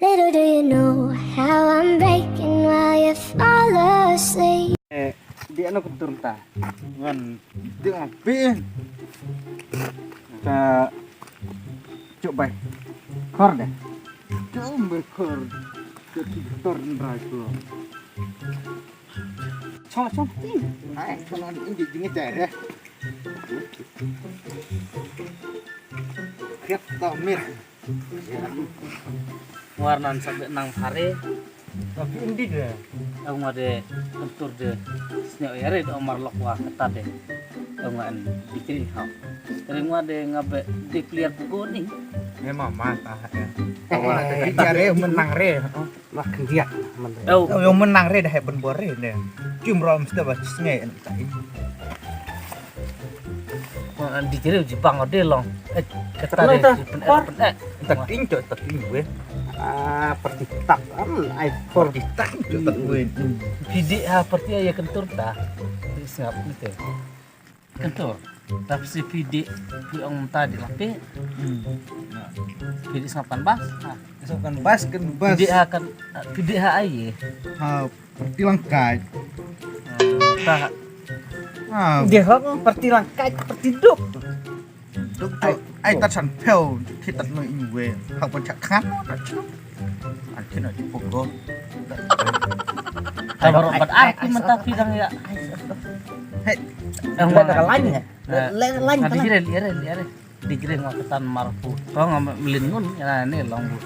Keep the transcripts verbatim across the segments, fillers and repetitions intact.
Little do you know how I'm breaking while you fall asleep. Eh, di ano kuntur ta? Ngan di ngapi. Ka cuk bai. Kor deh. Cuk bai kor. Cuk bai kor ndra ko. Chong chong ti. Ai, chong indi jingit deh. Khiat ta mir. War nan sa nang phare. Tapi indi de. Aku ngade kentur de. Snya yare de omar lok wa kata de. Aku ngan dikri ha. Tadi ngade ngabe declare pukul ni. Memang mata. Yare menang re. Wah, khyndiat. Eo. Eo, ïoh mynang re da heh ban bor re ne. Kim rom sta ba snge en ta in. Wah, di jere ji bang de long. Eh, kata de pen eh pen eh. Ta ting to ta ting we. Ah, perti tak am ai kor di tak to ta we. Pidi ha perti ya kentur ta. Sngap ni te. Kentur. Tapi si pidi pi ong ta di lapi. Hmm. Pidi sngap kan bas. Ha. Sngap kan bas kan bas. Pidi ha kan pidi ha ai. Ha, perti langkai. Ta. Ha. Dia hok perti langkai perti duk. Duk tu ai tat san phew kitat no in we. Ha pun chak kan. An kino di poko. Ai baru bat ai ki mentah pidang ya. Hei. Yang mana lain ya? Lain lain. Ada jere jere jere. Di jere ngwa ketan marpu. Kong ngam melin ngun ya ne long bu.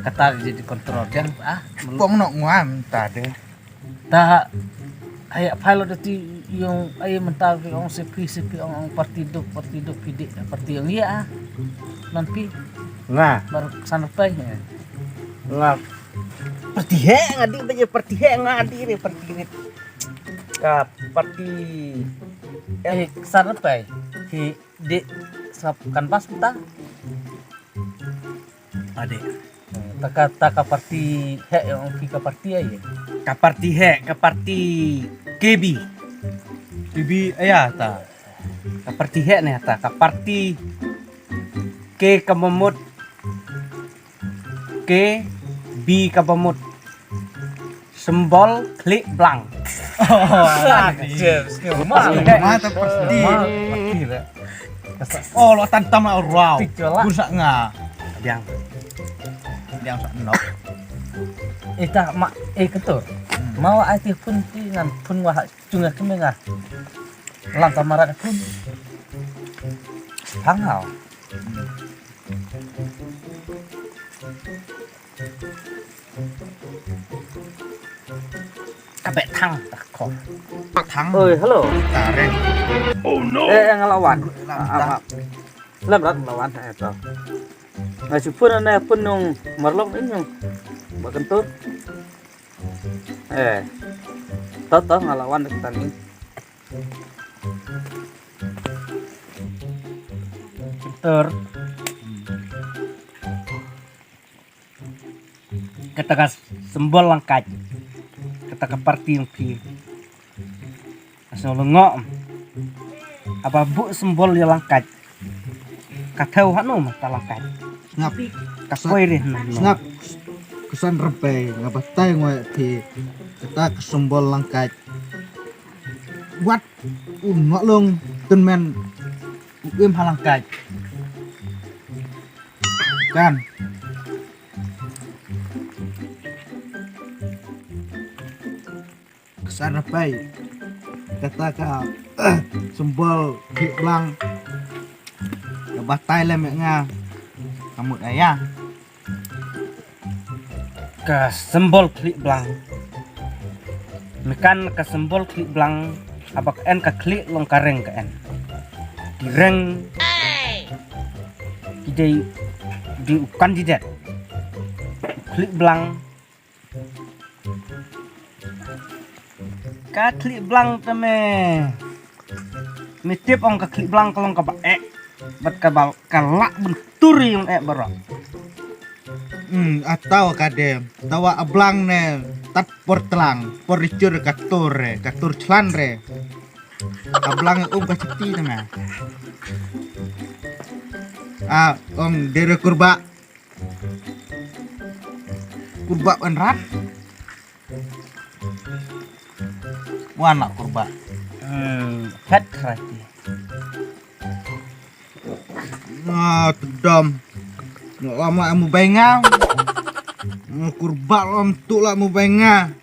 Ketar jadi kontrol dia ah. Pong nok ngwan tade. Ta haya phai lo dati yung ai mental ki ong sepi sepi ong ong parti duk parti duk pidi parti ong iya ah. Nanti nga baru sana pai ya. Nga parti he ngadi baje parti he ngadi re parti re. Ka parti eh sana pai. Hi di sap kan pas ta. Ade. Taka taka parti he ong ki ka parti ai. Ka parti he ka parti K B. K B aya ta. Ka parti he ne ta ka parti K ka mamut. K B ka mamut. Symbol klik blang. Oh, James, ke rumah. Mata pasti. Oh, lo tantam lah rau. Pun sak nga. Diang. Diang sak nok. Eh tak mak eh ketur. Mawa ai ti pun ti ngan pun wah cunga kemengah. Lang tamarat pun. Hangau. Ka beh thang ta ko. Thang. Oi, hello. Tare. Oh no. Eh, eh, ngalawan. Lam Ah, ta. ah. Lam rat ngalawan eh to. Ngai sipun ne pun nung marlok in nung. Ba kentu. Eh. To to ngalawan de tani. Kentur. Kata ka symbol langkat. Kata ka parti yang pi. Asal lengo. Apa bu symbol ya langkat. Ka thau hanu mata langkat. Sngap. Ka poi re hanu. Sngap. Kesan rebai nga batai ngoi pi. Kata ka symbol langkat. Wat un ngok long tynmen u im ha langkat. Kan. Kesan rebai. Kata ka symbol klik blang. Ka batai lem nga. Kamut aya. Ka symbol klik blang. Mekan ka symbol klik blang. Abak en ka klik long ka reng ka en. Di reng. Di dei di u kandidat. Klik blang. Ka klik blang te me. Me tip ong ka klik blang ka long ka ba eh. Bat ka bal ka lak bentur yung eh barok. Hmm, atawa ka de. Tawa ablang ne tat por tlang, por richur ka tur re, ka tur chlan re. Ablang um ka chiti te me. Ah, ong dere kurba. Kurbah wan rat. Wan la kurbah. Hmm, fat karate. Ah, tedom. Lama mu benga. Kurbah lam tu la mu benga.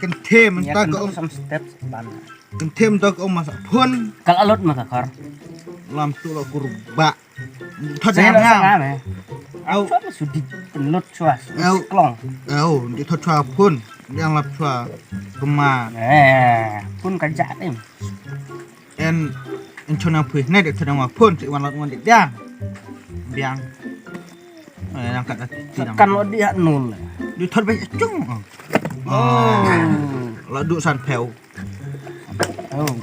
Kan tem tak om. Sam step ban. Kan tem tak om masa pun. Kal alut maka kar. Lam tu la kurbah. Thot dang ha. Au. Thot sudi penlut chua. Au. Klong. Au, di thot chua pun. Yang lap chua kema. Eh, pun kajak ni. En, en chuna pui. Ne di thot dang pun si wan lat wan di dia. Biang. Eh, yang kat ati dang. Kan lo dia nul. Di thot bai chung. Oh. La du san pheu. Oh.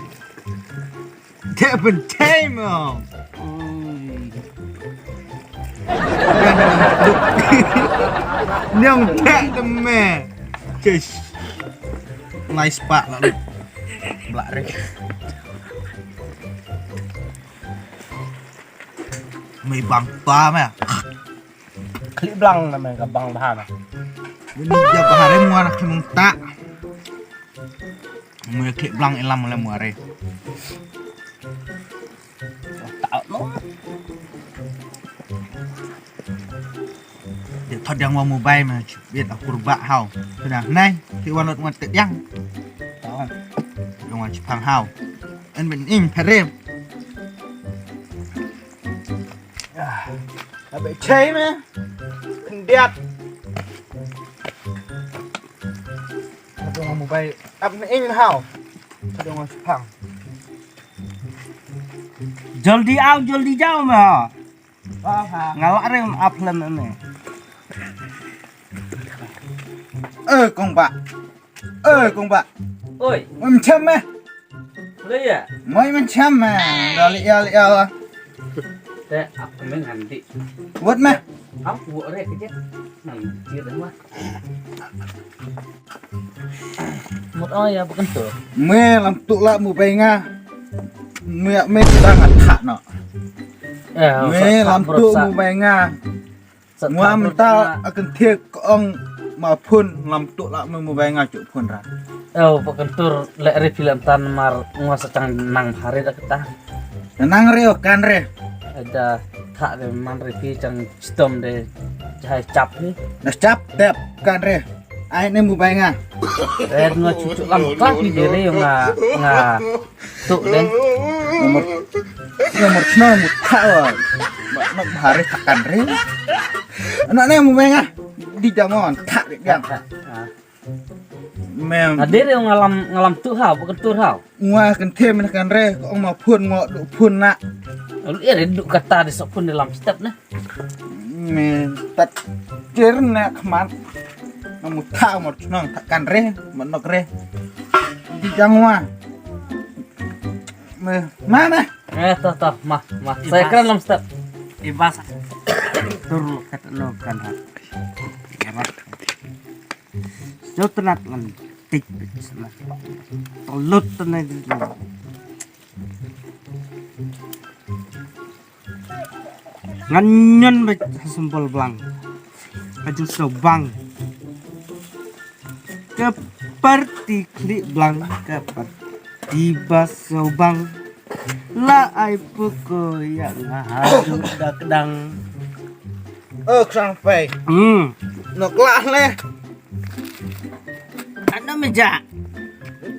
Te pen te mo. Ui. Nyong te te me. Cis. Ngai spa la lu. Blak re. Mei bang pa me. Klik blang na me ka bang bahan. Ini dia bahan re mua nak kemung tak. Mui khlieh blang ilam lem ware. Ta no. Te thot yang wa mobile ma chibit akur ba hau. Sudah nai ki wan lot wan te yang. Yang wan chipang hau. En ben ing pere. Abe chei me. Kendiat. Thot yang wa mobile ap ne ing hau. Thot yang wa chipang. Jaldi au, jaldi jao me ha. Nga la rem ap lem me. Eh, kong ba. Eh, kong ba. Oi. Mem chem me. Leya. Moi mem chem me. Dali ya, ya. Te aku men nganti. Wat me. Aku wore keje. Nang jir wa. Mut oi ya bukan tu. Me lam tu la mu bai nga. Me me ta nga tha no. Eh, me lam tu mu bai nga. Ngwa mynta akan thiek ong ma phun lam tu la me mu bai nga cuk phun ra. Eh, bukan tur le ri film tan mar ngwa sa chang nang hari da kata. Nang re kan re. Ada tha de man re pi chang stom de jahai chap ni. Na chap tep kan re. Ai ne mu bai nga. Eh, no chuchu lam kla ki de re nga, nga tu de. Nomor, nomor chna mu tha wa. Nok bahare tha kan re. Anak ne mu bai nga. Di jamon tha de yang. Mem. Ade re ngalam, ngalam tu ha, bukan tur ha. Ngwa kan them kan re, ko ong ma phun ngo du phun na. Lu ere du kata de sok phun dalam step na. Me tat kir ne khmat. Namu tha mor chnong tha kan re, manok re. Di jangwa. Me mana? Eh, to, to, ma, ma. Saya keren lam step. Ibas. Tur kat no kan ha. Jot nat ngan tik. Telut tenai di. Ngan nyon bek ha sembol blang. Ka jingsobang. Ka parti khlieh blang, ka parti ba sobang. La ai poko ya nga hadu da kedang. Oh, ksang pai. Hmm. Nok lah leh. Ano meja.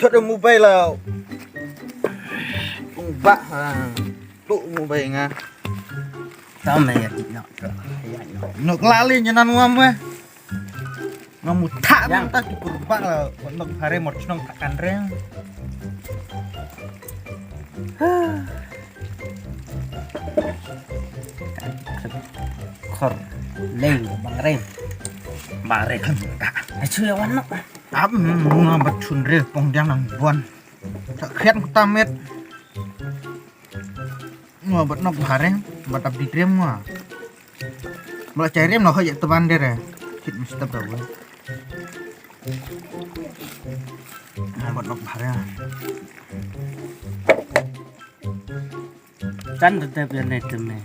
Thot da mobile la. Ung ba ha. Tu mobile nga. Tao me ya ti nok. Ya nok. Nok lali nyanan ngam weh. Ngam utha nang ta ki purba la. Nok hare mor chnong ta kan reng. Khor leng bang reng. Bang reng ta. Achu ya wan nok. Am ngam bat chun re pong diang nang buan. Ta khiat ta met. Ngwa bat nok bhare, bat ap di trem ngwa. Mla chai rem no ho ya teban dere. Kit mesti tahu. Ngwa bat nok bhare. Tan tetep ya ne teme.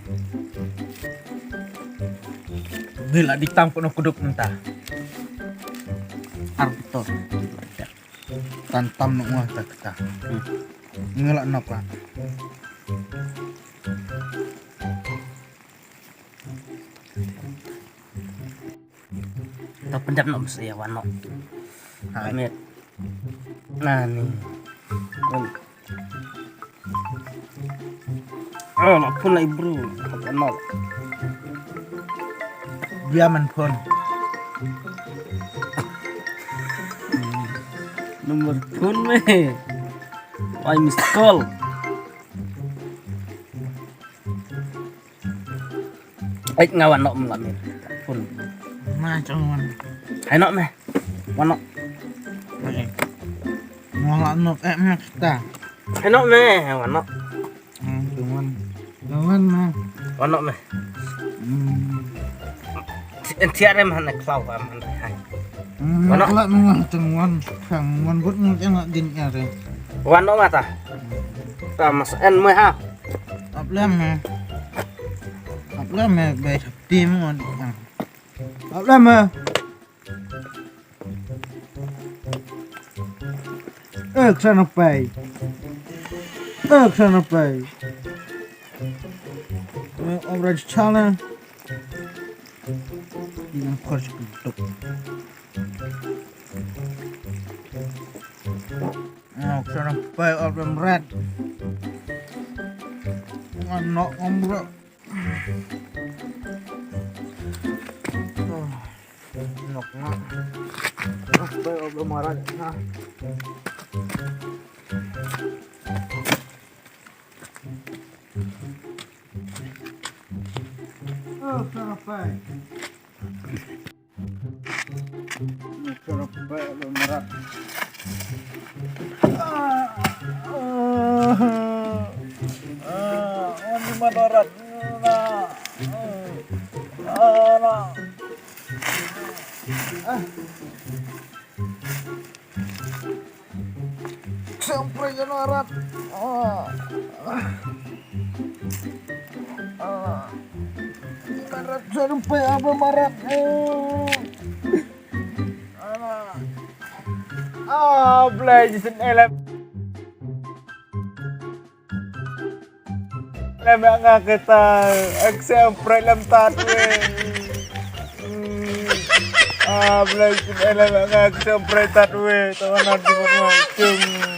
Ngi la di tam kono kuduk mynta. Ar betul. Tan tam nok ngah ta kita. Ngi la nok la. Ta pendap nok mesti ya wanok. Hai. Amit. Nah ni. Oh, la phone la i bru. Wanok. Dia man phone. Nomor phone me. Ai, missed call. Ai, nga wanok me la me. Phone. Ma chong wan. Hai nok me. Wanok. Ai. Nga la nok eh me kita. Hai nok me. Wanok. Hmm, chong wan. Chong wan ma. Wanok me. Hmm. En tiar em han klau am han hai. Hmm, wanok. La nang chong wan. Chong wan gut ngut en la din ya re. Wanok ma ta. Ta mas en me ha. Ap lem me. Ap lem me be tim ngon. Ap lem me. Eh, ksa na pai. Eh, ksa na pai. Eh, obra chala. Ini kos kutuk. Eh, ksa na pai obra merat. Ngano ngomro. Oh. Nok nga. Nok bai obra marat nga. Oh, sarapai. Sarapai obra marat. Ah, ah, ah, oh, ni marat. Nah. Ah, nah. Ah. Sampai ke marat. Ah. Ah. Marat sampai apa marat? Eh. Ah. Ah, belai jisin elep. Lem nga kita action pre lem tat we. Hmm. Ah, belai kin lem nga action pre tat we. Tawana di ma cung.